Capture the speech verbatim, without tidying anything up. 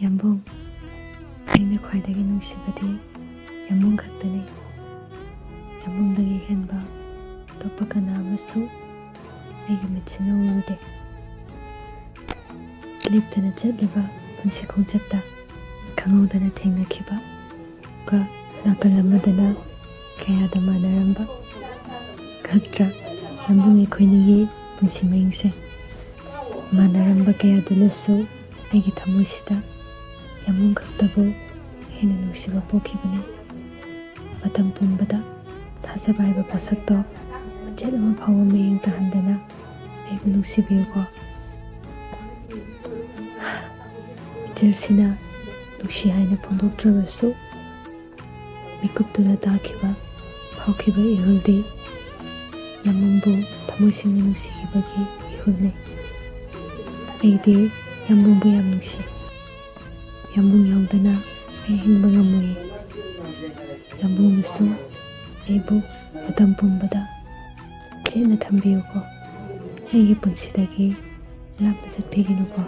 ꯌꯥꯝꯕꯨꯡ, ꯑꯩꯅ ꯈ꯭ꯋꯥꯏꯗꯒꯤ ꯅꯨꯡꯁꯤꯕꯗꯤ ꯌꯥꯝꯕꯨꯡ ꯈꯛꯇꯅꯤ꯫ ꯌꯥꯝꯕꯨꯡꯗꯒꯤ ꯍꯦꯟꯕ ꯑꯇꯣꯞꯄ ꯀꯅꯥ ꯑꯃꯁꯨ ꯑꯩꯒꯤ ꯃꯤꯠꯁꯤꯅ ꯎꯔꯨꯗꯦ꯫ ꯂꯦꯞꯇꯅ ꯆꯠꯂꯤꯕ ꯄꯨꯟꯁꯤ ꯈꯣꯡꯆꯠꯇ ꯈꯪꯍꯧꯗꯅ ꯊꯦꯡꯅꯈꯤꯕ ꯀ ꯅꯥꯀꯜ ꯑꯃꯗꯅ ꯀꯌꯥꯗ ꯃꯥꯟꯅꯔꯝꯕ ꯈꯛꯇ꯭ꯔ ꯌꯥꯝꯕꯨꯡ ꯑꯩꯈꯣꯏꯅꯤꯒꯤ ꯄꯨꯟꯁꯤ ꯃꯍꯤꯡꯁꯦ꯫ ꯃꯥꯟꯅꯔꯝꯕ ꯀꯌꯥꯗꯨꯅꯁꯨ ꯑꯩꯒꯤ ꯊꯃꯣꯏꯁꯤꯗ ꯌꯥꯝꯕꯨꯡ ꯈꯛꯇꯕꯨ ꯍꯦꯟꯅ ꯅꯨꯡꯁꯤꯕ ꯄꯣꯛꯈꯤꯕꯅꯤ꯫ ꯃꯇꯝ ꯄꯨꯝꯕꯗ ꯊꯥꯖꯕ ꯍꯥꯏꯕ ꯄꯣꯠꯁꯛꯇꯣ ꯃꯆꯦꯠ ꯑꯃ ꯐꯥꯎꯕ ꯃꯌꯦꯡ ꯇꯥꯍꯟꯗꯅ ꯑꯩꯕꯨ ꯅꯨꯡꯁꯤꯕꯤꯌꯨꯀꯣ꯫ ꯏꯆꯦꯜꯁꯤꯅ ꯅꯨꯡꯁꯤ ꯍꯥꯏꯅ ꯐꯣꯡꯗꯣꯛꯇ꯭ꯔꯕꯁꯨ ꯃꯤꯀꯨꯞꯇꯨꯗ ꯇꯥꯈꯤꯕ ꯐꯥꯎꯈꯤꯕ ꯏꯍꯨꯜꯗꯤ ꯌꯥꯝꯕꯨꯡꯕꯨ ꯊꯃꯣꯏ ꯁꯦꯡꯅ ꯅꯨꯡꯁꯤꯈꯤꯕꯒꯤ ꯏꯍꯨꯜꯅꯤ꯫ ꯑꯩꯗꯤ ꯌꯥꯝꯕꯨꯡꯕꯨ ꯌꯥꯝ ꯅꯨꯡꯁꯤ꯫ ꯌꯥꯝꯕꯨꯡ ꯌꯥꯎꯗꯅ ꯑꯩ ꯍꯤꯡꯕ ꯉꯝꯃꯣꯏꯌꯦ꯫ ꯌꯥꯝꯕꯨꯡꯅꯁꯨ ꯑꯩꯕꯨ ꯃꯇꯝ ꯄꯨꯝꯕꯗ ꯆꯦꯠꯅ ꯊꯝꯕꯤꯌꯨꯀꯣ꯫ ꯑꯩꯒꯤ ꯄꯨꯟꯁꯤꯗꯒꯤ ꯂꯥꯞꯅ ꯆꯠꯄꯤꯒꯅꯨꯀꯣ꯫